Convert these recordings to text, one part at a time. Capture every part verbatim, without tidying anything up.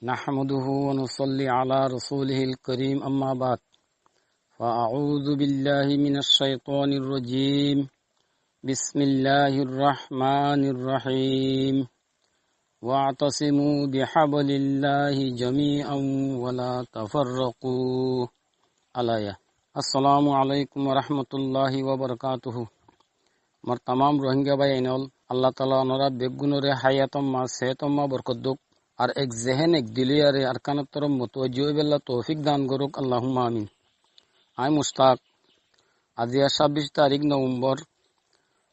نحمده ونصلي على رسوله الكريم، أما بعد، فأعوذ بالله من الشيطان الرجيم. بسم الله الرحمن الرحيم. واعتصموا بحبل الله جميعا ولا تفرقوا. Alaya. Assalamu alaikum wa rahmatullahi wa barakatuhu. Mor tamam Rohingya bái ainol, Allah Taala onora beggúnore háyat omma, sehet omma borkot duk. Ar ek zehen ek dil óiyare Arkanor torof mutuwajji óiballa toufik dan goruk, Allahumma amin. Añí Mustak, aziya sábbic tarik November,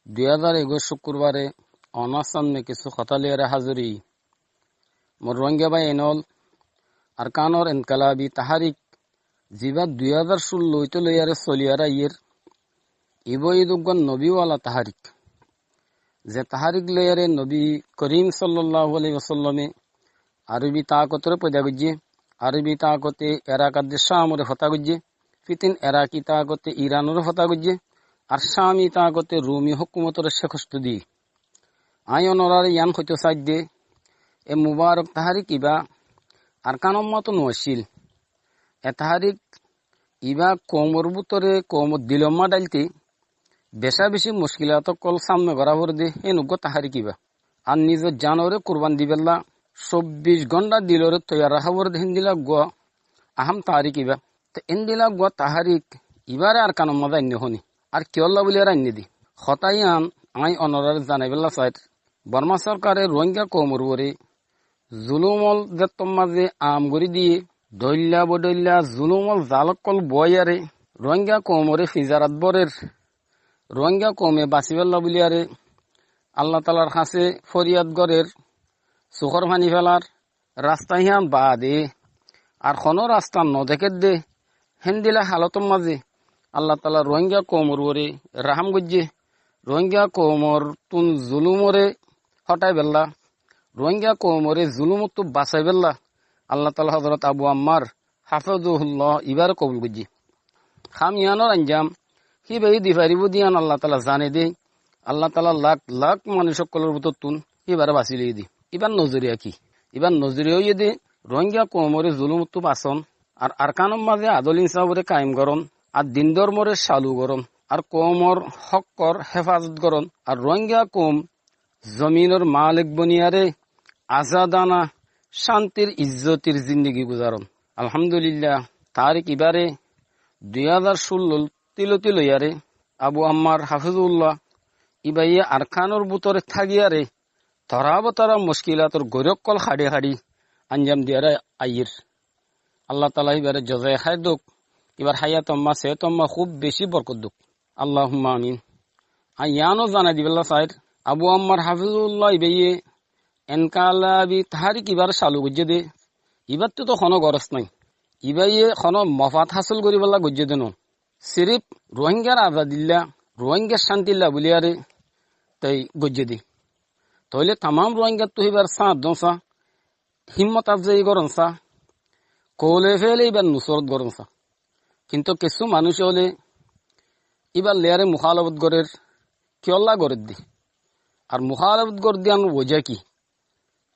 dui házar ekuic cúkkurbare onor samne kissú hotá loiyare házir óiyi. Mor Rohingya bái ainol, Arkanor inkalabi tahárik zibá dui házar cúllo óite loiyare soliyare aiyér, ibá óilde uggwá nobiwala tahárik. Ze tahárik loiyare nobi korim sallallahu alaihi wasallame Arobi takotoré foida goijjé, Arobi takote Erak adde Cámoré fotá goijjé, fitin Eraki takote Iranore fotá goijjé, ar Cámi takote Rumi hókumotoré cekoshtó diyé. Añí onoráre yián hoitó saidde, e mubarok tahárik ibá Arkan ommato no accíl. E tahárik ibá koumor bútore, koumor dil omma dhailté becá becí muckilat ókkol samne gorá foredde, hén uggwá tahárik ibá. Ar nizor janoré kurban dibálla, sobbic gónta diloré toiyar raká foredde, héndilla uggwá ahám tahárik ibá. Te héndilla uggwá tahárik ibáre Arkanor mazé ainné honé? Ar kiyólla bóli ar ainné dé? Hotá yián añí onoráre zanaibálla sair. Borma sorkare Rohingya koumor uore zulum ól zettór mazé am gorí diyé, dhoilla bodhoilla zulum ól zal ókkol buáiyare Rohingya koumoré fizarat borer, Rohingya koume basibálla bóliyare Allah Taalar hañsé foriyad gorer, sukór faní félar, rasta híyan baade ar honó rasta nodekédde, héndilla halotor mazé Allah Taala Rohingya koumor uore rahám goijjé, Rohingya koumottún zulumoré hóthaibálla, Rohingya koumoré zulumottú basaibálla Allah Taala Hozorot Abu Ammar hafizahullah ibáre kobul goijjé. Ham yiánor anjam híbaye di faribó de yián Allah Taala zane de. Allah Taala lak lak manúic ókkolor bútottún híbare basi loiyé de. Ibár nozoriya ki? Ibár nozoriya óiye de Rohingya koumoré zulumottú bason, ar Arkanor mazé adól insáforé kaim goron, ar din dórmoré calu goron, ar koumor hókkor héfazot goron, ar Rohingya koum zominor malik boniyaré azadana cántir izzotir zindigi guzaron. Alhamdulillah, tarik ibáre dui házar cúllor tiloti loiyaré Abu Ammar Hafizullah ibáye Arkanor bútore tákiyaré torá-botorá muckilator gorí ókkol haçi-haçi anjam diyaré aiyér. Allah Taala ibáre jozaye háir douk, ibár háyat omma, sehet omma kúb bicí borkot douk. Allahumma amin. Añí yiáno zanai dibálla sair, Abu Ammar Hafizullah ibáye enkalabi tahárik ibár calu goijjé de, ibáttu to honó goros nái. Ibáye honó mofat hásil goríbálla goijjé de no. Siríf Rohingyar azadilla, Rohingyar cántilla bóliyaré toi goijjé de. Tóile tamam Rohingyattú híbar sáñt don sa, hímmot afzai goron sa, koule fele íbar nusrot goron sa. Kintu kessú manúic óile íbar leyaré muhálafot gorér, kiyólla gorédde? Ar muhálafot gorédde yián wojá ki?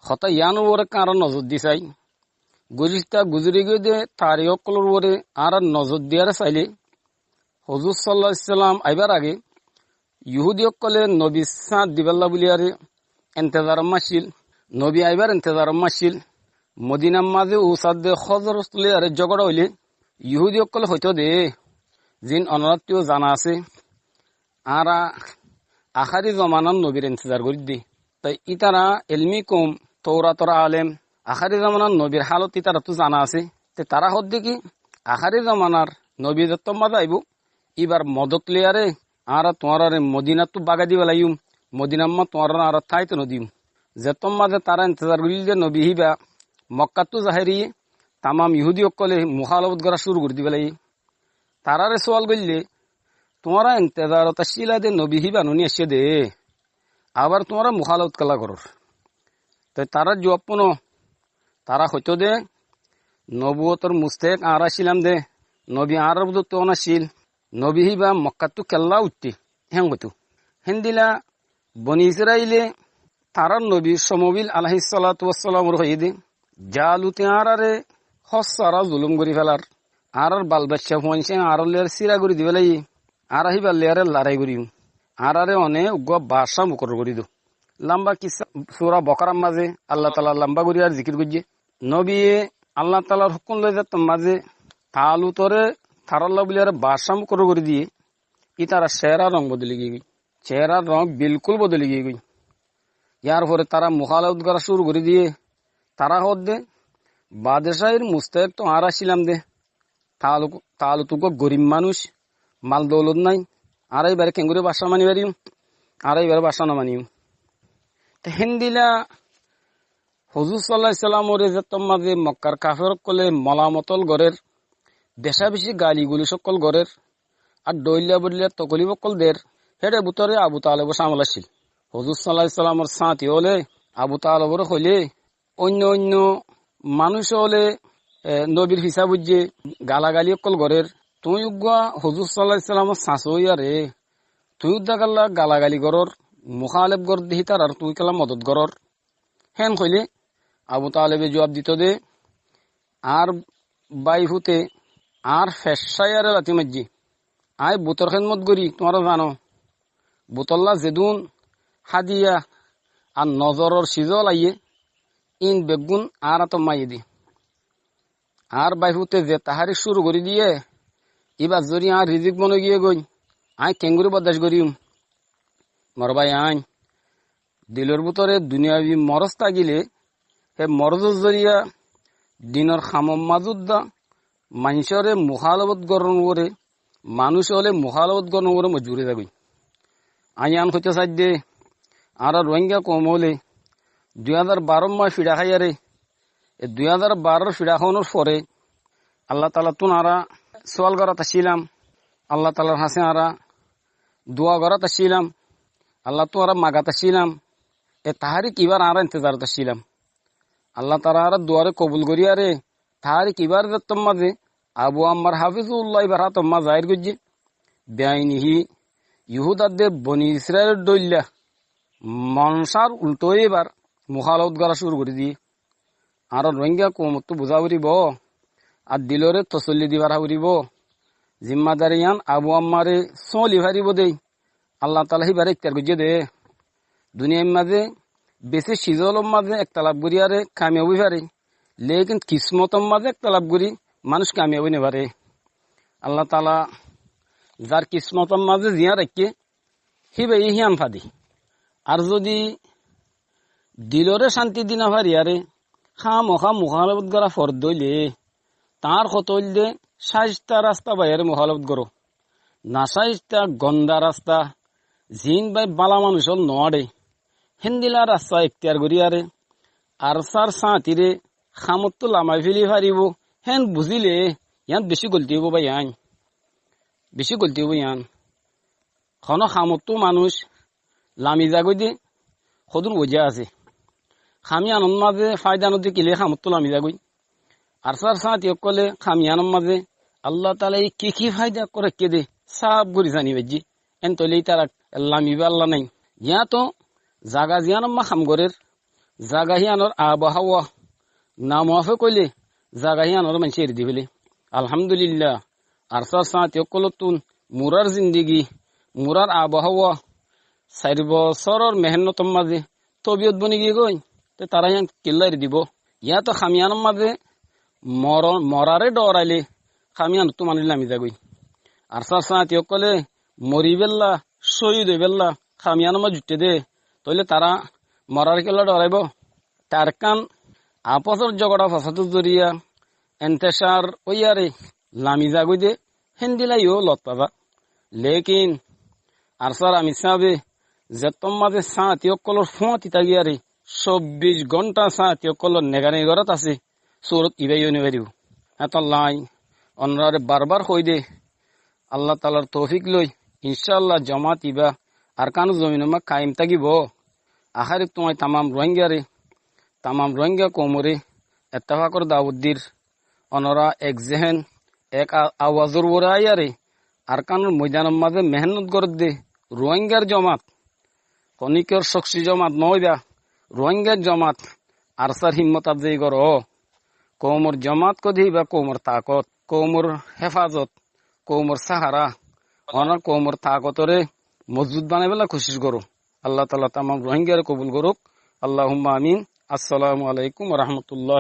Hotá yián uore añára nozor di sai. Guzista guzori giyé de tarik ókkolor uore añára nozor diyaré sailé, Huzur sallallahu alaihi wasallam aibár age Yuhudi ókkole nobi sáñt dibálla bóliyaré entezarot maccíl, nobi aibár entezarot maccíl. Modinar mazé usadde Hozrot loiyaré zogora óile Yuhudi ókkole hoitó de, zin onoráttu zana asé, añára ahári zomanar nobir entezar gorídde. Toi ítara elmi koum, Tourator alem, ahári zomanar nobir hálot ítarattu zana asé. Te tará hoódde ki, ahári zomanar nobi zettór mazé aibó, íbar modot loiyaré añára tuáñráre Modinattu bagai dibálaiyum, Modinamma tuáñráre añára táito nodiyum. Zettór mazé tará entezar goríl de nobi híba Mokkattu zahéri tamam Yuhudi ókkole muhálafot gorá cúru gorí dibálaiyé. Taráre sual goillé, tuáñra entezarot accíla de nobi híba noni aiccé de, abar tuáñra muhálafot kiyólla gorór? Toi tarár juab fúno, tará hoitó de, nobuwotor mustek añára accílam de, nobi añárár bútottu on accíl, nobi híba Mokkattu kiyólla uitté, hén hoitó. Héndila Boni Israile tarár nobi Comobil alaihissalatu wassalamoré hoiyé de, Jalute añáráre hóssára zulúm gorí félar. Añárár bal-baccá fuañcé añárálloi síra gorí difélaiyé. Añára híballoi larái goríyum. Añáráre one uggúa baccá mukorror gorí do. Lamba kissá sura Bokarar mazé Allah taala lamba gorí ar zikir goijjé. Nobiye Allah taalar hókum loi zettót mazé Talutoré tarálla buli ar baccá mukorror gorí diyé. Ítarar ceérar rong bodoli giyégoi. Ceérar rong bilkúl bodoli giyégoi. Yárfore tará muhálafot gorá cúru gorí diyé. Tará hoódde, badcáir mustáhek toó añára accílam dé. Talu-, Talut uggúa gorib manúic, mal doulot nái. Añára íbaré keéngorí baccá mani fariyúm? Añára íbaré baccá nomaniyúm. Te héndila Huzur sallallahu alaihi wasallamoré zettót mazé Mokkar kafer ókkolé molamot ókkol gorér, becá-becí gali-gulóc ókkol gorér, ar dhoilla-boilla tokolif ókkol der, héçe bútore Abu Talebó cámil accíl. Huzur sallallahu alaihi wasallamor sáñti ókkole Abu Taleboré hoilé, oinno oinno manúic ókkole, e, nobir fisá foijjé, galagali ókkol gorér, tuñí uggúa Huzur sallallahu alaihi wasallamor sáñti óiyaré, tuñí uggúa kiyólla galagali gorór, muhálef goródde hítararé tuñí kiyólla modot gorór. Héen hoilé Abu Talebe juab dito dé, añár báifute añár feccáiyaré lati maijjé. Aññí butor hédmot gorí, tuáñra zano. Butolla zedún hádiya ar nozoror ciz ókkol aiyé, íin beggún añár átot maiyé dé. Añár báifute ze tahárik cúru gorí diyé, íbar zoriya añár rizík bon ói giyé goi, aññí keéngorí boddac goríyum? Mor bái ain, dilor bútore duniyabi morós tákile, hé morós zoriya dinor hamor mazé uddá maincóre muhálafot gorónor uore, manúic ókkole muhálafot gorónor uore mojbur ói zagói. Aññí yián hoitó saidde, añára Rohingya koum ókkole dui házar baró mazé fiçá háiyaré, e dui házar barór fiçá hánor fore Allah taalattún añára sual gorát accílam, Allah taalar hañsé añára dua gorát accílam, Allattú añára magát accílam, e tahárik ibár añára intezarot accílam. Allah taala añárar duaré kobul goríyaré, tahárik ibár zettót mazé Abu Ammar Hafizullah ibár átot mazé zair goijjé, beainihi Yuhúdar de Boni Israilor dhoilla monsár ultó ói ibár muhálafot gorá cúru gorí diyé. Añára Rohingya koumottú buzá foribó, ar diloré tosolli di fara foribó. Zimmadari yián Abu Ammare sóli faribó dé, Allah taala híbaré iktiyar goijjé dé. Duniyair mazé beci ciz ókkolor mazé ektalaf goríyaré kamiyab ói fare, lékin kismotor mazé ektalaf gorí manúic kamiyab ói no fare. Allah taala zar kismotor mazé ziyán raikké, híbaye híyan fade. Ar zodi diloré cánti di no fariyaré hámahá muhálafot gorá fordé óile, tañár hotá óilde cáista rasta baiyaré muhálafot goró. Nacáista gonda rasta, ziín bái bála manúic ókkol no áñçe, héndila rasta ektiyar goríyaré ARSAr sáñtiré hamottú lamai féli faribó, héen buzíle yián bicí golti óibo bái ain. Bicí golti óibo yián. Honó hamottú manúic lami zagói dé hodún wojá asé. Ham yíanor mazé fáida no dekíle hamottú lami zagói. ARSAr sáñti ókkolé ham yíanor mazé Allah taalaye ki ki fáida ókkol raikké dé sáf gorí zani faijjé. Héen toilé ítara lamibá Allah nái. Yiáñto zaga ziyánor mazé ham gorér, zaga híyanor abu háwa namuafék óile zaga híyanoré maincé eri di félé. Alhamdulillah, ARSAr sáñti ókkolóttun murár zindigi, murár abu háwa, sair bosóror mehénnotor mazé tóbiyot boni giyé goi, te tará híyan kiyólla eri dibó? Yiáñto ham yíanor mazé moro-, moraré dhoorailé ham yíanottú manúic lami zagói. ARSAr sáñti ókkolé moribélla, cóhid óibélla ham yíanor mazé zuiththé dé, tóile tará moraré kiyólla dhooraibó? Te Arkán afósor zogoça fasador zoriya entecár óiyaré lami zagói dé, héndila yó lot fazá. Lékin ARSAr amir sábe zettót mazé sáñti ókkolór fúañti tákiyaré, sobbic gónta sáñti ókkolór negarani gorát asé, surot ibá yó no faribó. Hétolla aññí onoráre barbár hoóide, Allah taalar toufík loi, incáallah, jomaát ibá Arkánor zominor mazé kaim tákibou. Ahárittú aññí tamam Ruáingaré, tamam Ruáinga koumoré ettefákor dawot dir, onorá ek zehen, ek a-, awazor uore aiyaré Arkánor moidanor mazé mehénnot gorédde Ruáingar jomaát, honíkor cokci jomaát noóiba, Ruáingar jomaát ARSAr himmot afzai goró. koumor jomaat hodé íba koumor taakot, koumor héfazot, koumor sáhara, onára koumor taakotoré mozbut banaibálla kucíc goró. Allah taala tamam Rohingyaré kobul gorouk. Allahumma amin. Assalamu alaikum wa rahmatullah.